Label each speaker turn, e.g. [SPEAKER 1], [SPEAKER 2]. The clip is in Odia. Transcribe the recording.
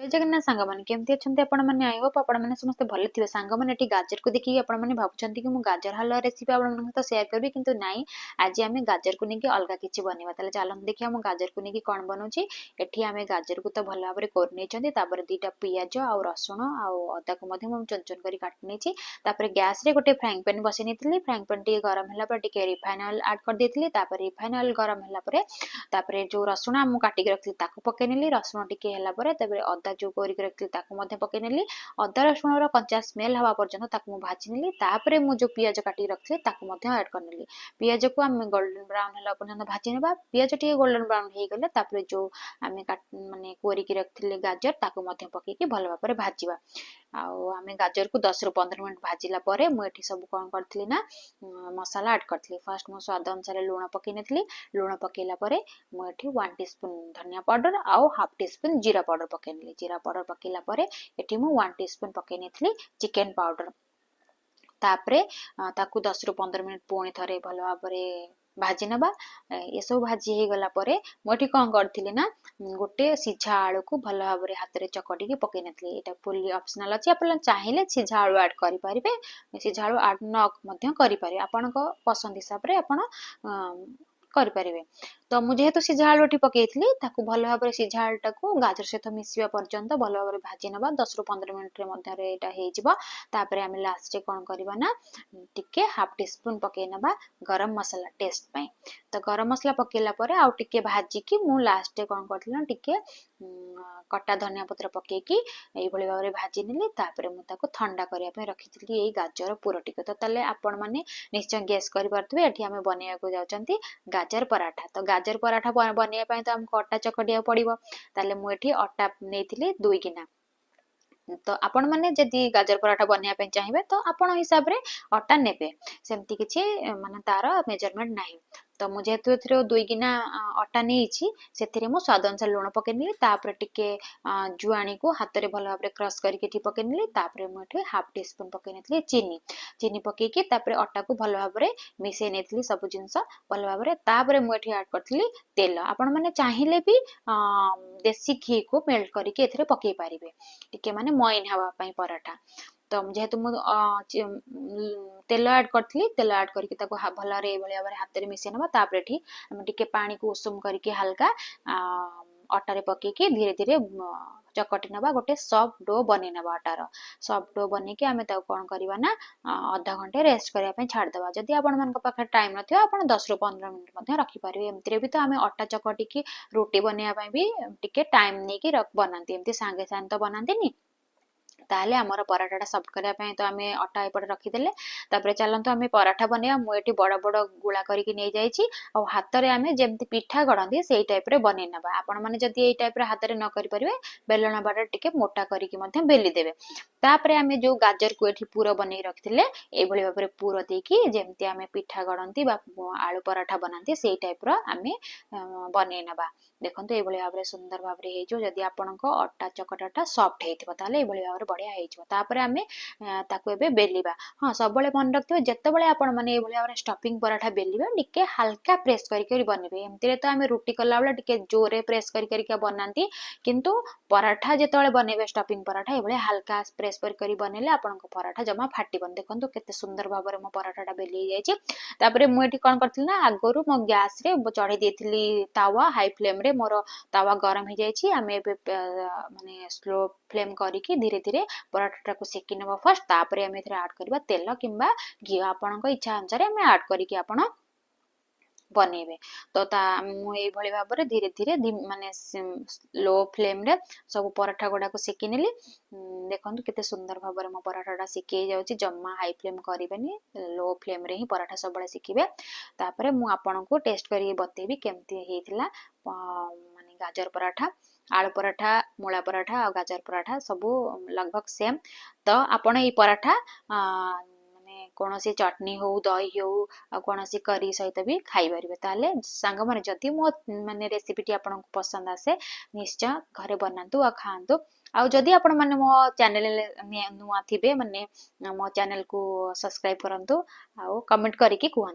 [SPEAKER 1] ଜୟ ଜଗନ୍ନାଥ ସାଙ୍ଗମାନେ, କେମିତି ଅଛନ୍ତି ଆପଣମାନେ? I Hope ଆପଣମାନେ ସମସ୍ତେ ଭଲ ଥିବେ। ସାଙ୍ଗମାନେ, ଏଠି ଗାଜରକୁ ଦେଖିକି ଆପଣମାନେ ଭାବୁଛନ୍ତି କି ମୁଁ ଗାଜର ହାଲୁଆ ରେସିପି ଆପଣମାନଙ୍କ ସହିତ ସେୟାର କରିବି, କିନ୍ତୁ ନାଇଁ, ଆଜି ଆମେ ଗାଜରକୁ ନେଇକି ଅଲଗା କିଛି ବନେଇବା। ତାହେଲେ ଚାଲନ୍ତୁ ଦେଖିବା ମୁଁ ଗାଜରକୁ ନେଇକି କ'ଣ ବନଉଛି। ଏଠି ଆମେ ଗାଜରକୁ ତ ଭଲ ଭାବରେ କୋରି ନେଇଛନ୍ତି। ତାପରେ 2ଟା ପିଆଜ ଆଉ ରସୁଣ ଆଉ ଅଦାକୁ ମଧ୍ୟ ମୁଁ ଚୁନ ଚୁନ କରି କାଟି ନେଇଛି। ତାପରେ ଗ୍ୟାସରେ ଗୋଟେ ଫ୍ରାଇଂ ପ୍ୟାନ୍ ବସେଇ ନେଇଥିଲି। ଫ୍ରାଇଂ ପ୍ୟାନ୍ ଟିକେ ଗରମ ହେଲା ପରେ ଟିକେ ରିଫାଇନ୍ ଅଏଲ୍ ଆଡ୍ କରିଦେଇଥିଲି। ତାପରେ ରିଫାଇନ୍ ଅଏଲ୍ ଗରମ ହେଲା ପରେ ତାପରେ ଯେଉଁ ରସୁଣ ମୁଁ କାଟିକି ରଖିଥିଲି ତାକୁ ପକେଇ ନେଲି। ରସୁଣ ଟିକେ ହେଲା ପରେ ତାପରେ ଅଦା ଯେଉଁ କୋରିକି ରଖିଥିଲି ତାକୁ ମଧ୍ୟ ପକେଇ ନେଲି। ଅଦା ରସୁଣର କଞ୍ଚା ସ୍ମେଲ୍ ହେବା ପର୍ଯ୍ୟନ୍ତ ତାକୁ ମୁଁ ଭାଜି ନେଲି। ତାପରେ ମୁଁ ଯେଉଁ ପିଆଜ କାଟିକି ରଖିଥିଲି ତାକୁ ମଧ୍ୟ ଆଡ୍ କରିନେଲି। ପିଆଜକୁ ଆମେ ଗୋଲ୍ଡେନ୍ ବ୍ରାଉନ୍ ହେଲା ପର୍ଯ୍ୟନ୍ତ ଭାଜି ନେବା। ପିଆଜ ଟିକେ ଗୋଲ୍ଡେନ୍ ବ୍ରାଉନ୍ ହେଇଗଲେ ତାପରେ ଯେଉଁ ଆମେ ମାନେ କୋରିକି ରଖିଥିଲେ ଗାଜର, ତାକୁ ମଧ୍ୟ ପକେଇକି ଭଲ ଭାବରେ ଭାଜିବା। ଆଉ ଆମେ ଗାଜରକୁ 10ରୁ 15 ମିନିଟ୍ ଭାଜିଲା ପରେ ମୁଁ ଏଠି ସବୁ କ'ଣ କରିଥିଲି ନା ମସଲା ଆଡ୍ କରିଥିଲି। ଫାର୍ଷ୍ଟ ମୁଁ ସ୍ୱାଦ ଅନୁସାରେ ଲୁଣ ପକେଇ ନେଇଥିଲି। ଲୁଣ ପକେଇଲା ପରେ ମୁଁ ଏଠି 1 ଟି ସ୍ପୁନ୍ ଧନିଆ ପାଉଡ଼ର ଆଉ ହାଫ୍ ଟି ସ୍ପୁନ୍ ଜିରା ପାଉଡ଼ର ପକେଇ ନେଲି। ଜିରା ପାଉଡ଼ର ପକେଇଲା ପରେ ଏଠି ମୁଁ 1 ଟି ସ୍ପୁନ୍ ପକେଇ ନେଇଥିଲି ଚିକେନ୍ ପାଉଡ଼ର। ତାପରେ ତାକୁ 10ରୁ 15 ମିନିଟ୍ ପୁଣି ଥରେ ଭଲ ଭାବରେ ଭାଜି ନେବା। ଏସବୁ ଭାଜି ହେଇଗଲା ପରେ ମୁଁ ଏଠି କ'ଣ କରିଥିଲି ନା ଗୋଟେ ସିଝା ଆଳୁକୁ ଭଲ ଭାବରେ ହାତରେ ଚକଟିକି ପକେଇ ନେଇଥିଲି। ଏଇଟା ଫୁଲି ଅପସନାଲ୍ ଅଛି, ଆପଣ ଚାହିଁଲେ ସିଝା ଆଳୁ ଆଡ଼୍ କରିପାରିବେ, ସିଝା ଆଳୁ ଆଡ଼୍ ନ ମଧ୍ୟ କରିପାରିବେ। ଆପଣଙ୍କ ପସନ୍ଦ ହିସାବରେ ଆପଣ କରିପାରିବେ। ତ ମୁଁ ଯେହେତୁ ସିଝା ଆଳୁ ଏଠି ପକେଇଥିଲି, ତାକୁ ଭଲ ଭାବରେ ସିଝା ଆଳୁଟାକୁ ଗାଜର ସହିତ ମିଶିବା ପର୍ଯ୍ୟନ୍ତ ଭଲ ଭାବରେ ଭାଜି ନେବା। 10ରୁ 15 ମିନିଟ୍ରେ ମଧ୍ୟରେ ଏଇଟା ହେଇଯିବ। ତାପରେ ଆମେ ଲାଷ୍ଟରେ କ'ଣ କରିବା ନା ଟିକେ ହାଫ୍ ଟି ସ୍ପୁନ୍ ପକେଇ ନେବା ଗରମ ମସଲା ଟେଷ୍ଟ ପାଇଁ। ତ ଗରମ ମସଲା ପକେଇଲା ପରେ ଆଉ ଟିକେ ଭାଜିକି ମୁଁ ଲାଷ୍ଟରେ କ'ଣ କରିଥିଲି ନା ଟିକେ କଟା ଧନିଆ ପତ୍ର ପକେଇକି ଏଇଭଳି ଭାବରେ ଭାଜି ନେଲି। ତାପରେ ମୁଁ ତାକୁ ଥଣ୍ଡା କରିବା ପାଇଁ ରଖିଥିଲି ଏଇ ଗାଜର ପୁରଟିକୁ। ତ ତାହେଲେ ଆପଣମାନେ ନିଶ୍ଚୟ ଗେସ୍ କରିପାରୁଥିବେ, ଏଠି ଆମେ ବନେଇବାକୁ ଯାଉଛନ୍ତି ଗାଜର ପରାଠା। ତ ଗାଜର ପରାଠା ବନେଇବା ପାଇଁ ତ ଆମକୁ ଅଟା ଚକଟିବାକୁ ପଡ଼ିବ। ତାହେଲେ ମୁଁ ଏଠି ଅଟା ନେଇଥିଲି 2 ଗିନା। ତ ଆପଣମାନେ ଯଦି ଗାଜର ପରାଠା ବନେଇବା ପାଇଁ ଚାହିଁବେ ତ ଆପଣ ହିସାବରେ ଅଟା ନେବେ, ସେମିତି କିଛି ମାନେ ତାର ମେଜରମେଣ୍ଟ ନାହିଁ। ତ ମୁଁ ଯେହେତୁ ଏଥିରେ 2 ଗିନା ଅଟା ନେଇଛି, ସେଥିରେ ମୁଁ ସ୍ୱାଦ ଅନୁସାରେ ଲୁଣ ପକେଇ ନେଲି। ତାପରେ ଟିକେ ଜୁଆଣିକୁ ହାତରେ ଭଲ ଭାବରେ କ୍ରସ୍ କରିକି ଏଠି ପକେଇ ନେଲି। ତାପରେ ମୁଁ ଏଠି ହାଫ୍ ଟି ସ୍ପୁନ୍ ପକେଇ ନେଇଥିଲି ଚିନି। ଚିନି ପକେଇକି ତାପରେ ଅଟାକୁ ଭଲ ଭାବରେ ମିଶେଇ ନେଇଥିଲି ସବୁ ଜିନିଷ ଭଲ ଭାବରେ। ତାପରେ ମୁଁ ଏଠି ଆଡ୍ କରିଥିଲି ତେଲ। ଆପଣମାନେ ଚାହିଁଲେ ବି ଦେଶୀ ଘିକୁ ମେଲ୍ଟ କରିକି ଏଥିରେ ପକେଇ ପାରିବେ, ଟିକେ ମାନେ ମଇନ ହେବା ପାଇଁ ପରଠା। ତ ଯେହେତୁ ମୁଁ ତେଲ ଆଡ୍ କରିଥିଲି, ତେଲ ଆଡ୍ କରିକି ତାକୁ ଭଲରେ ଏଇଭଳି ଭାବରେ ହାତରେ ମିଶେଇ ନେବା। ତାପରେ ଏଠି ଆମେ ଟିକେ ପାଣିକୁ ଉଷୁମ କରିକି ହାଲକା ଅଟାରେ ପକେଇକି ଧୀରେ ଧୀରେ ଚକଟି ନେବା, ଗୋଟେ ସଫ୍ଟ do ବନେଇ ନେବା। ଅଟାର ସଫ୍ଟ do ବନେଇକି ଆମେ ତାକୁ କ'ଣ କରିବା ନା ଅଧା ଘଣ୍ଟେ ରେଷ୍ଟ କରିବା ପାଇଁ ଛାଡ଼ିଦେବା। ଯଦି ଆପଣମାନଙ୍କ ପାଖରେ ଟାଇମ୍ ନଥିବ, ଆପଣ 10ରୁ 15 ମିନିଟ୍ ମଧ୍ୟ ରଖିପାରିବେ। ଏମିତିରେ ବି ତ ଆମେ ଅଟା ଚକଟିକି ରୁଟି ବନେଇବା ପାଇଁ ବି ଟିକେ ଟାଇମ୍ ନେଇକି ବନାନ୍ତି, ଏମିତି ସାଙ୍ଗେ ସାଙ୍ଗେ ତ ବନାନ୍ତିନି। ତାହେଲେ ଆମର ପରଠାଟା ସଫ୍ଟ କରିବା ପାଇଁ ତ ଆମେ ଅଟା ଏପଟେ ରଖିଦେଲେ। ତାପରେ ଚାଲନ୍ତୁ ଆମେ ପରଠା ବନେଇବା। ମୁଁ ଏଠି ବଡ଼ ବଡ଼ ଗୁଳା କରିକି ନେଇଯାଇଛି ଆଉ ହାତରେ ଆମେ ଯେମିତି ପିଠା ଗଢ଼ନ୍ତି ସେଇ ଟାଇପ୍ରେ ବନେଇ ନେବା। ଆପଣମାନେ ଯଦି ଏଇ ଟାଇପ୍ରେ ହାତରେ ନ କରିପାରିବେ, ବେଲଣ ବାଟା ଟିକେ ମୋଟା କରିକି ମଧ୍ୟ ବେଲି ଦେବେ। ତାପରେ ଆମେ ଯୋଉ ଗାଜରକୁ ଏଠି ପୁର ବନେଇକି ରଖିଥିଲେ, ଏଇଭଳି ଭାବରେ ପୁର ଦେଇକି ଯେମିତି ଆମେ ପିଠା ଗଢ଼ନ୍ତି ବା ଆଳୁ ପରଠା ବନାନ୍ତି, ସେଇ ଟାଇପ୍ର ଆମେ ବନେଇ ନେବା। ଦେଖନ୍ତୁ, ଏଇଭଳି ଭାବରେ ସୁନ୍ଦର ଭାବରେ ହେଇଯିବ। ଯଦି ଆପଣଙ୍କ ଅଟା ଚକଟାଟା ସଫ୍ଟ ହେଇଥିବ, ତାହେଲେ ଏଇଭଳି ଭାବରେ ବଢ଼ିଆ ହେଇଯିବ। ତାପରେ ଆମେ ତାକୁ ଏବେ ବେଲିବା। ହଁ, ସବୁବେଳେ ମନେ ରଖିଥିବେ, ଯେତେବେଳେ ଆପଣମାନେ ଏଇଭଳି ଭାବରେ ଷ୍ଟଫିଂ ପରଠା ବେଲିବେ, ଟିକେ ହାଲକା ପ୍ରେସ୍ କରି କରି ବନେଇବେ। ଏମିତିରେ ତ ଆମେ ରୁଟି କଲାବେଳେ ଟିକେ ଜୋରେ ପ୍ରେସ୍ କରି କରିକା ବନାନ୍ତି, କିନ୍ତୁ ପରଠା ଯେତେବେଳେ ବନେଇବେ, ଷ୍ଟଫିଂ ପରଠା, ଏଇଭଳି ହାଲକା ପ୍ରେସ୍ କରି କରି ବନେଇଲେ ଆପଣଙ୍କ ପରଠା ଜମା ଫାଟିବନି। ଦେଖନ୍ତୁ କେତେ ସୁନ୍ଦର ଭାବରେ ମୋ ପରଠାଟା ବେଲି ହେଇଯାଇଛି। ତାପରେ ମୁଁ ଏଠି କ'ଣ କରିଥିଲି ନା ଆଗରୁ ମୋ ଗ୍ୟାସରେ ଚଢ଼େଇ ଦେଇଥିଲି ତାୱା। ହାଇ ଫ୍ଲେମ୍ରେ ମୋର ତାୱା ଗରମ ହେଇଯାଇଛି। ଆମେ ଏବେ ମାନେ ସ୍ଲୋ ଫ୍ଲେମ୍ କରିକି ଧୀରେ ଧୀରେ ପରଠାଟାକୁ ସେକି ନେବା ଫାର୍ଷ୍ଟ। ତାପରେ ଆମେ ଏଥିରେ ଆଡ୍ କରିବା ତେଲ କିମ୍ବା ଘିଅ, ଆପଣଙ୍କ ଇଚ୍ଛା ଅନୁସାରେ ଆମେ ଆଡ୍ କରିକି ଆପଣ ବନେଇବେ। ତ ମୁଁ ଏଇଭଳି ଭାବରେ ଧୀରେ ଧୀରେ ମାନେ ଲୋ ଫ୍ଲେମ୍ରେ ସବୁ ପରଠା ଗୁଡ଼ାକୁ ସେକି ନେଲି। ଦେଖନ୍ତୁ କେତେ ସୁନ୍ଦର ଭାବରେ ମୋ ପରଠାଟା ସେକି ହେଇଯାଉଛି। ଜମା ହାଇ ଫ୍ଲେମ୍ କରିବେନି, ଲୋ ଫ୍ଲେମ୍ରେ ହିଁ ପରଠା ସବୁବେଳେ ସେକିବେ। ତାପରେ ମୁଁ ଆପଣଙ୍କୁ ଟେଷ୍ଟ କରିକି ବତେଇବି କେମିତି ହେଇଥିଲା। ମାନେ ଗାଜର ପରଠା, ଆଳୁ ପରଠା, ମୂଳା ପରଠା ଆଉ ଗାଜର ପରଠା ସବୁ ଲଗଭଗ ସେମ୍। ତ ଆପଣ ଏଇ ପରଠା ମାନେ କୌଣସି ଚଟନି ହଉ, ଦହି ହଉ ଆଉ କୌଣସି କରି ସହିତ ବି ଖାଇପାରିବେ। ତାହେଲେ ସାଙ୍ଗମାନେ, ଯଦି ମୋ ମାନେ ରେସିପିଟି ଆପଣଙ୍କୁ ପସନ୍ଦ ଆସେ, ନିଶ୍ଚୟ ଘରେ ବନାନ୍ତୁ ଆଉ ଖାଆନ୍ତୁ। ଆଉ ଯଦି ଆପଣମାନେ ମୋ ଚ୍ୟାନେଲରେ ନୂଆ ଥିବେ, ମାନେ ମୋ ଚ୍ୟାନେଲକୁ ସବସ୍କ୍ରାଇବ କରନ୍ତୁ ଆଉ କମେଣ୍ଟ କରିକି କୁହନ୍ତୁ।